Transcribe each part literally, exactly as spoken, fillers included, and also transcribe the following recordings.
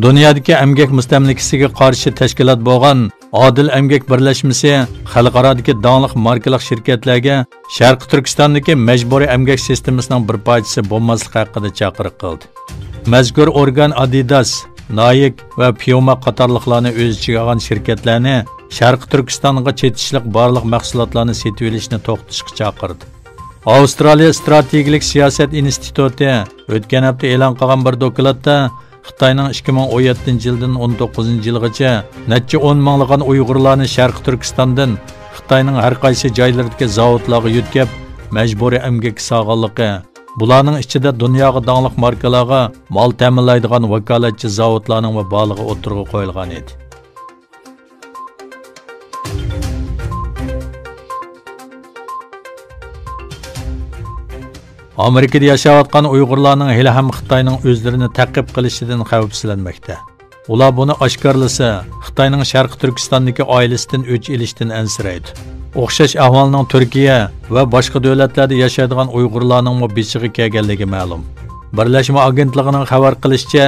دۇنيادىكى ئەمگەك مۇستەملىكىسىگە قارشى تەشكىلات بولغان ئادىل ئەمگەك بىرلەشمىسى خەلقئارادىكى داڭلىق ماركىلىق شىركەتلەرگە شەرقىي تۈركىستاندىكى مەجبۇرىي ئەمگەك سىستېمىسىنىڭ بىر پارچىسى بولماسلىق ھەققىدە چاقىرىق قىلدى. مەزكۇر ئورگان ئادىداس، نايك ۋە پيۇما قاتارلىقلارنى ئۆز ئىچىگە ئالغان شىركەتلەرنى شەرقىي تۈركىستانغا چېتىشلىق بارلىق مەھسۇلاتلارنى سېتىۋېلىشنى توختىتىشقا چاقىردى. ئاۋسترالىيە ئىستراتېگىيىلىك سىياسەت ئىنستىتۇتى ئۆتكەن ھەپتە ئېلان قىلغان بىر دوكلاتتا، خىتاينىڭ ئىككى مىڭ ئون يەتتىنچى يىلدىن ئون توققۇزىنچى يىلغىچە نەچچە ئون مىڭلىغان ئۇيغۇرلارنى شەرقىي تۈركىستاندىن خىتاينىڭ ھەر قايسى جايلىرىدىكى زاۋۇتلارغا يۆتكەپ، مەجبۇرىي ئەمگەككە سالغانلىقى، بۇلارنىڭ ئىچىدە دۇنياغا داڭلىق ماركىلارغا مال تەمىنلەيدىغان ۋاكالەتچى زاۋۇتلارنىڭمۇ بارلىقى ئوتتۇرىغا قويۇلغان ئىدى. ئامېرىكىدا ياشاۋاتقان ئۇيغۇرلارنىڭ ھېلىھەم خىتاينىڭ ئۆزلىرىنى تەقىب قىلىشىدىن خەۋپسىزلەنمەكتە. ئۇلار بۇنى ئاشكارىلىسا، خىتاينىڭ شەرقىي تۈركىستاندىكى ئائىلىسىدىن ئۆچ ئېلىشتىن ئەنسىرەيدۇ. ئوخشاش ئەھۋالنىڭ تۈركىيە ۋە باشقا دۆلەتلەردە ياشايدىغان ئۇيغۇرلارنىڭمۇ بېشىغا كەلگەنلىكى مەلۇم. بىرلەشمە ئاگېنتلىقىنىڭ خەۋەر قىلىشىچە،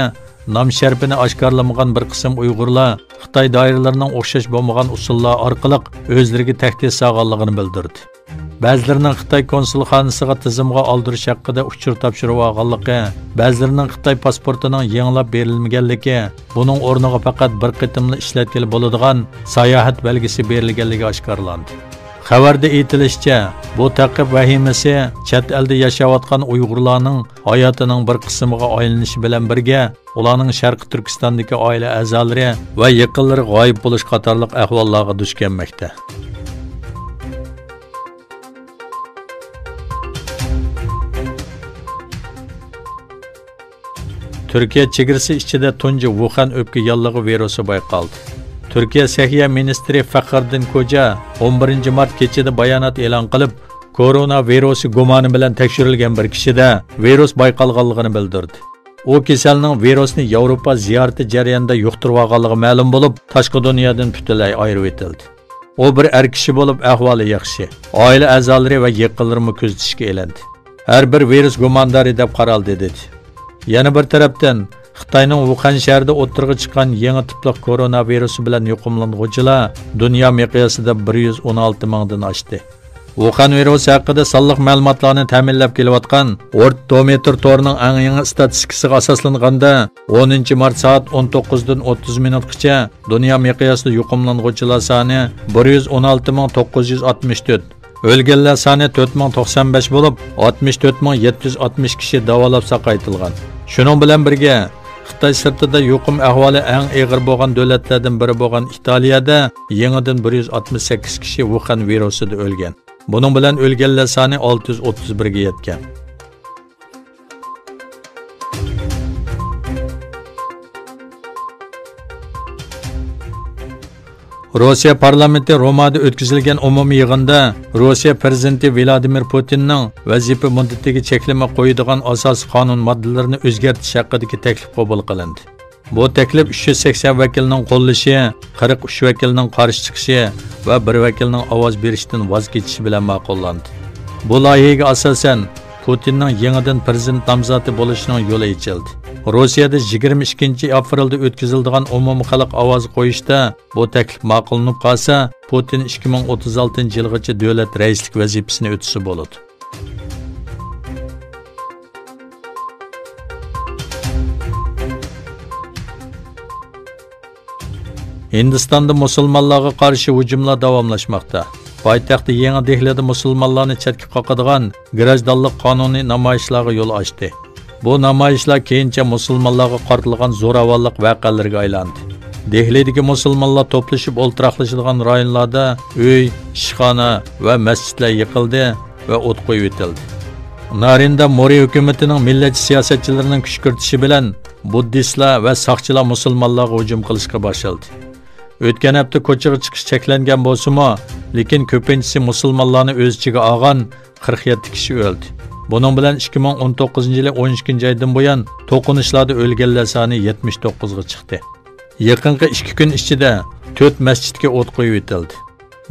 نام شەرىپىنى ئاشكارىلىمىغان بىر قىسىم ئۇيغۇرلار خىتاي دائىرىلىرىنىڭ ئوخشاش بولمىغان ئۇسۇللار ئارقىلىق ئۆزلىرىگە تەھدىت سالغانلىقىنى بىلدۈردى. بەزىلىرىنىڭ خىتاي كونسۇلخانىسىغا تىزىمغا ئالدۇرۇش ھەققىدە ئۇچۇر تاپشۇرۇۋالغانلىقى، بەزىلىرىنىڭ خىتاي پاسپورتىنىڭ يېڭىلاپ بېرىلمىگەنلىكى، بۇنىڭ ئورنىغا پەقەت بىر قېتىملا ئىشلەتكىلى بولىدىغان ساياھەت بەلگىسى بېرىلگەنلىكى ئاشكارىلاندى. خەۋەردە ئېيتىلىشىچە، بۇ تەقىب ۋەھىمىسى چەت ئەلدە ياشاۋاتقان ئۇيغۇرلارنىڭ ھاياتىنىڭ بىر قىسمىغا ئايلىنىشى بىلەن بىرگە، ئۇلارنىڭ شەرقىي تۈركىستاندىكى ئائىلە ئەزالىرى ۋە يېقىنلىرى غايىب بولۇش قاتارلىق ئەھۋاللارغا دۇچ كەلمەكتە. تۈركىيە چېگرىسى ئىچىدە تۇنجى ۋۇخەن ئۆپكە ياللۇغى ۋىرۇسى بايقالدى. تۈركىيە سەھىيە مىنىستىرى فەخرىددىن كوجا ئون بىرىنچى مارت كېچىدە بايانات ئېلان قىلىپ، كورونا ۋىرۇسى گۇمانى بىلەن تەكشۈرۈلگەن بىر كىشىدە ۋىرۇس بايقالغانلىقىنى بىلدۈردى. ئۇ كېسەلنىڭ ۋىرۇسنى ياۋروپا زىيارىتى جەريانىدا يۇقتۇرۇۋالغانلىقى مەلۇم بولۇپ، تاشقى دۇنيادىن پۈتۈنلەي ئايرىۋېتىلدى. ئۇ بىر ئەر كىشى بولۇپ، ئەھۋالى ياخشى. ئائىلە ئەزالىرى ۋە يېقىنلىرىمۇ كۆزىتىشكە ئېلىندى. ھەر بىر ۋىرۇس گۇماندارى دەپ قارالدى، دېدى. يەنە بىر تەرەپتىن، خىتاينىڭ ۋۇخەن شەھىرىدە ئوتتۇرىغا چىققان يېڭى تىپلىق كورونا ۋىرۇسى بىلەن يۇقۇملانغۇچىلار دۇنيا مىقياسىدا بىر يۈز ئون ئالتە مىڭدىن ئاشتى. ۋۇخەن ۋىرۇسى ھەققىدە سانلىق مەلۇماتلارنى تەمىنلەپ كېلىۋاتقان ۋورلد تومېتىر تورىنىڭ ئەڭ يېڭى ئىستاتىستىكىسىغا ئاساسلانغاندا، ئونىنچى مارت سائەت ئون توققۇزدىن ئوتتۇز مىنۇتقىچە دۇنيا مىقياسىدا يۇقۇملانغۇچىلار سانى بىر يۈز ئون ئالتە مىڭ توققۇز يۈز ئاتمىش تۆت، ئۆلگەنلەر سانى تۆت مىڭ توقسان بەش بولۇپ، ئاتمىش تۆت مىڭ يەتتە يۈز ئاتمىش كىشى داۋالاپ ساقايتىلغان. شۇنىڭ بىلەن بىرگە، خىتاي سىرتىدا يۇقۇم ئەھۋالى ئەڭ ئېغىر بولغان دۆلەتلەردىن بىرى بولغان ئىتالىيەدە يېڭىدىن بىر يۈز ئاتمىش سەككىز كىشى ۋۇخەن ۋىرۇسىدا ئۆلگەن. بۇنىڭ بىلەن ئۆلگەنلەر سانى ئالتە يۈز ئوتتۇز بىرگە يەتكەن. روسىيە پارلامېنتى رومادا ئۆتكۈزۈلگەن ئومۇمىي يىغىندا روسىيە پىرېزىدېنتى ۋلادىمىر پۇتىننىڭ ۋەزىپە مۇددىتىگە چەكلىمە قويىدىغان ئاساسىي قانۇن ماددىلىرىنى ئۆزگەرتىش ھەققىدىكى تەكلىپ قوبۇل قىلىندى. بۇ تەكلىپ ئۈچ يۈز سەكسەن ۋەكىلنىڭ قوللىشى، قىرىق ئۈچ ۋەكىلنىڭ قارشى چىقىشى ۋە بىر ۋەكىلنىڭ ئاۋاز بېرىشتىن ۋاز كېچىشى بىلەن ماقۇللاندى. بۇ لايىھەگە ئاساسەن، پۇتىننىڭ يېڭىدىن پىرېزىدېنت نامزاتى بولۇشىنىڭ يولى ئېچىلدى. روسىيەدە يىگىرمە ئىككىنچى ئاپرېلدا ئۆتكۈزۈلىدىغان ئومۇمىي خەلق ئاۋازى قويۇشتا بۇ تەكلىپ ماقۇللىنىپ قالسا، پۇتىن ئىككى مىڭ ئوتتۇز ئالتىنچى يىلغىچە دۆلەت رەئىسلىك ۋەزىپىسىنى ئۆتىسە بولىدۇ. ھىندىستاندا مۇسۇلمانلارغا قارشى ھۇجۇملار داۋاملاشماقتا. پايتەخت يېڭى دېھلىدا مۇسۇلمانلارنى چەتكە قاقىدىغان گىراژدانلىق قانۇنى نامايىشلارغا يول ئاچتى. بۇ نامايىشلار كېيىنچە مۇسۇلمانلارغا قارىتىلغان زوراۋانلىق ۋەقەلىرىگە ئايلاندى. دېھلىدىكى مۇسۇلمانلار توپلىشىپ ئولتۇراقلىشىدىغان رايونلاردا ئۆي، ئىشخانا ۋە مەسچىتلەر يىقىلدى ۋە ئوت قويۇۋېتىلدى. نارېندرا مودى ھۆكۈمىتىنىڭ مىللەتچى سىياسەتچىلىرىنىڭ كۈشكۈرتۈشى بىلەن، بۇددىستلار ۋە ساقچىلار مۇسۇلمانلارغا ھۇجۇم قىلىشقا باشلىدى. ئۆتكەن ھەپتە كوچىغا چىقىش چەكلەنگەن بولسىمۇ، لېكىن كۆپىنچىسى مۇسۇلمانلارنى ئۆز ئىچىگە ئالغان قىرىق يەتتە كىشى ئۆلدى. بۇنىڭ بىلەن ئىككى مىڭ ئون توققۇزىنچى يىلى ئون ئىككىنچى ئايدىن بۇيان توقۇنۇشلاردا ئۆلگەنلەر سانى يەتمىش توققۇزغا چىقتى. يېقىنقى ئىككى كۈن ئىچىدە تۆت مەسچىتكە ئوت قويۇۋېتىلدى.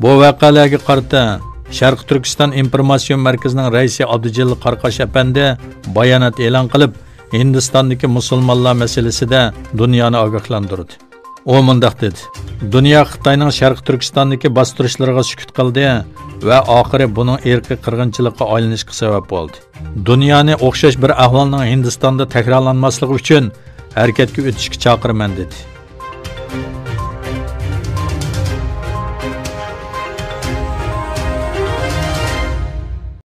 بۇ ۋەقەلەرگە قارىتا شەرقىي تۈركىستان ئىنفورماتسىيون مەركىزىنىڭ رەئىسى ئابدۇجېلىل قاراقاش ئەپەندى بايانات ئېلان قىلىپ، ھىندىستاندىكى مۇسۇلمانلار مەسىلىسىدە دۇنيانى ئاگاھلاندۇردى. ئۇ مۇنداق دېدى: دۇنيا خىتاينىڭ شەرقىي تۈركىستاندىكى باستۇرۇشلىرىغا سۈكۈت قىلدى ۋە ئاخىرى بۇنىڭ ئىرقىي قىرغىنچىلىققا ئايلىنىشقا سەۋەب بولدى. دۇنيانى ئوخشاش بىر ئەھۋالنىڭ ھىندىستاندا تەكرارلانماسلىقى ئۈچۈن ھەرىكەتكە ئۆتۈشكە چاقىرىمەن، دېدى.